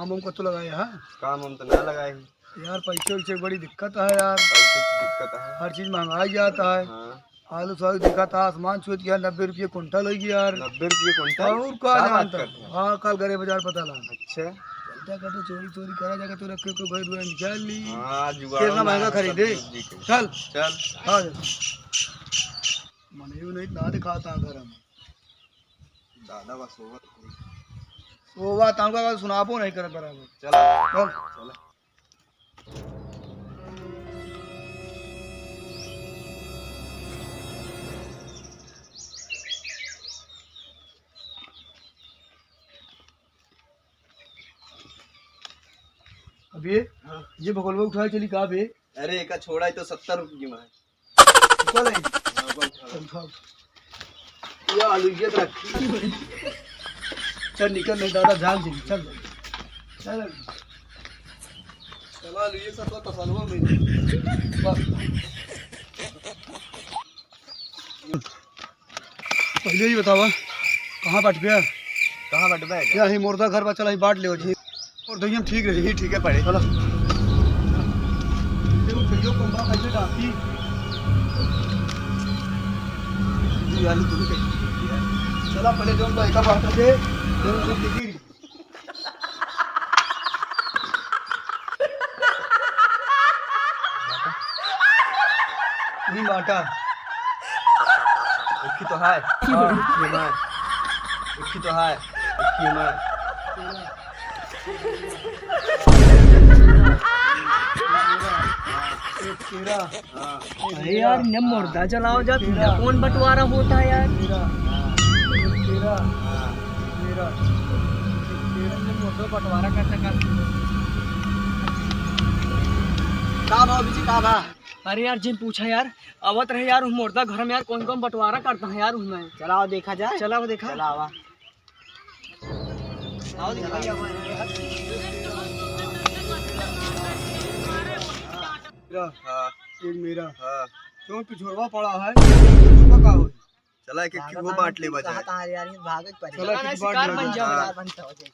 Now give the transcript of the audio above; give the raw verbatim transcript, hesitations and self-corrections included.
मुम कतो लगाए, हाँ? काम हम तो ना लगाए हैं। यार, पैसे वैसे की बड़ी दिक्कत है यार। पैसे की दिक्कत है। हर चीज महंगाई जाता है। हाँ। आलू सालू देखा था, आसमान छुअत गया, नब्बे रुपये कुंटल होइ गया यार। नब्बे रुपये कुंटल? और का जानता? हाँ, कल गरे बाजार पता लगा। अच्छा। चलता करते चोरी चोरी करा जाके तो रखे को घर दुआर निकाल ली। हाँ, जुगाड़ कितना महंगा खरीदे। चल। चल। हाँ, चल। मने यू नहीं ना दिखाता घर हम। दादा बस सोवत। सोवा तांगा का सुनाबो नहीं करत बराबर। चल। चल। चल। अबे, हाँ। ये भगोलवा उठाए चली का बे? अरे, एका छोड़ा, ई तो सत्तर रुपये की कीमत है। चल, आई। हाँ, बस, हाँ। चल, उठाओ। ये आलू ये रख। चल, निकल, नहीं दादा, जान दे, चल। चल। चला, आलू ये सब तो तसलवा में। बस। पहले ही बतावा, कहाँ बाँटबे? कहाँ बाँटबे? या ही मुर्दा घर बा, चला ही बाँट लेवा जी। और दहिया में ठीक रही। ही ठीक है, पड़े। चला। ये वो कहियो कुंबा कैसे डाकी? ये आलू तुम कैसे? चला, पहले जो उनको एका बाँट दे, जो उनको दिखी। वही बाँटा। एक ही तो है। हाँ, ये मैं। एक ही तो है। एक ही मैं। एक तेरा। अरे यार, इन्हें मुर्दा जलाओ जा, तेरा। इन्हें कौन बंटवारा होता है यार? तेरा। तेरा। तेरा। इन्हें मुर्दा बंटवारा करता कर। का भाव बिजी, का भाव? अरे यार, जिन पूछा यार, आवत रहे यार, उस मुर्दा घर में यार, कौन कौन बंटवारा करता है यार, उसमें। चलाओ देखा जाए। चलाओ देखा। चलाओ। आओ दिखाई हमारे। मेरा। हाँ। एक मेरा। हाँ। क्यों पिछोरवा पड़ा है? पिछोरवा का हो? चला, एक एक भागत वो आने बाँट ले की बजाए। कहा था यार, ये भागत पड़े। चला, चला, किसी बाँट शिकार ले बन बजाए। जाओ। हाँ। शिकार बनता हो जाए।